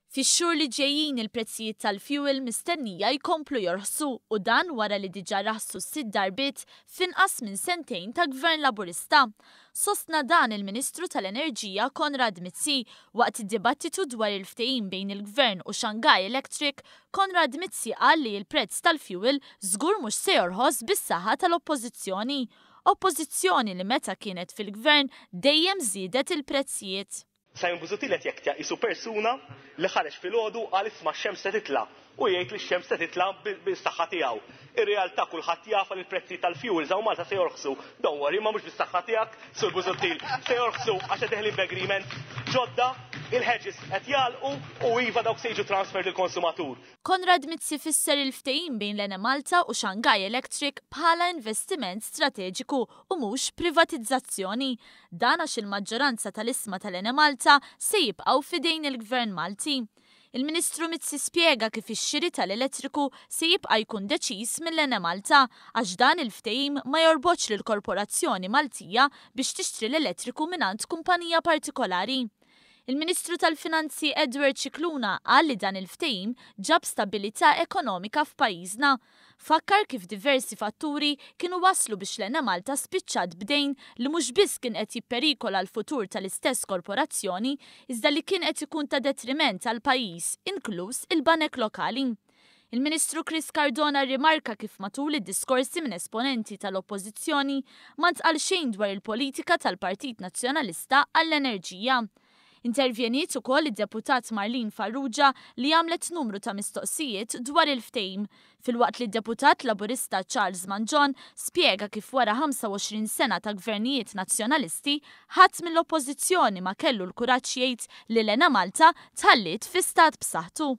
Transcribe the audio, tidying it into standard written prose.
Fix-xhur li ġejjin il-prezzijiet tal-fjuwil mistennija jkomplu jorħsu u dan wara li diġà raħsu sitt darbiet f'inqas minn sentejn ta' Gvern Laburista. Sostna dan il-Ministru tal-Enerġija Konrad Mizzi waqt id-dibattitu dwar il-ftehim bejn il-Gvern u Shanghai Electric. Konrad Mizzi qal li l-prezz tal-fjuwil żgur mhux se jorħos bis-saħħa tal-Oppożizzjoni. Oppożizzjoni li meta kienet fil-Gvern dejjem żiedet il-prezzijiet. Simon Busuttil qed jektja qisu persuna li ħareġ filgħodu u qal isma' x-xemx se titla' u jgħid li x-xemx se titla' bis-saħħa tiegħu. Ir-realtà kulħadd jafha li l-prezzijiet tal-fuels hawn Malta se jorħsu. Don't worry, imma mhux bis-saħħa tiegħek, Sur Busuttil. Se jorħsu għax qed deħlin b'agreements ġodda, il-hedges qed jagħlqu u iva dawk se jiġu transferred lill-konsumatur. Konrad Mizzi fisser il-ftehim bejn l-Enemalta u Shanghai Electric bħala investiment strateġiku u mhux privatizzazzjoni. Dan għax il-maġġoranza tal-ishma tal-Enemalta se jibqgħu f'idejn il-Gvern Malti. Il-Ministru Mizzi spjega kif ix-xiri tal-elettriku se jibqa' jkun deċiż mill-Enemalta għax dan il-ftehim ma jorbotx lill-korporazzjoni Maltija biex tixtri l-elettriku mingħand kumpanija partikolari. Il-Ministru tal-Finanzi Edward Scicluna qal li dan il-ftehim ġab stabilità ekonomika f'pajjiżna. Fakkar kif diversi fatturi kienu wasslu biex l-Enemalta spiċċat b'dejn li mhux biss kien qed jipperikola l-futur tal-istess korporazzjoni iżda li kien qed ikun ta' detriment għall-pajjiż inkluż il-banek lokali. Il-Ministru Chris Cardona rrimarka kif matul id-diskorsi minn esponenti tal-Oppożizzjoni ma ntqal xejn dwar il-politika tal-Partit Nazzjonalista għall-enerġija. Intervjeniet ukoll id-Deputat Marlene Farrugia li għamlet numru ta' mistoqsijiet dwar il-ftehim, filwaqt li d-Deputat Laburista Charles Mangion spjega kif wara 25 sena ta' gvernijiet Nazzjonalisti ħadd mill-Oppożizzjoni ma kellu l-kuraġġ jgħid li l-Enemalta tħalliet fi stat b'saħħtu.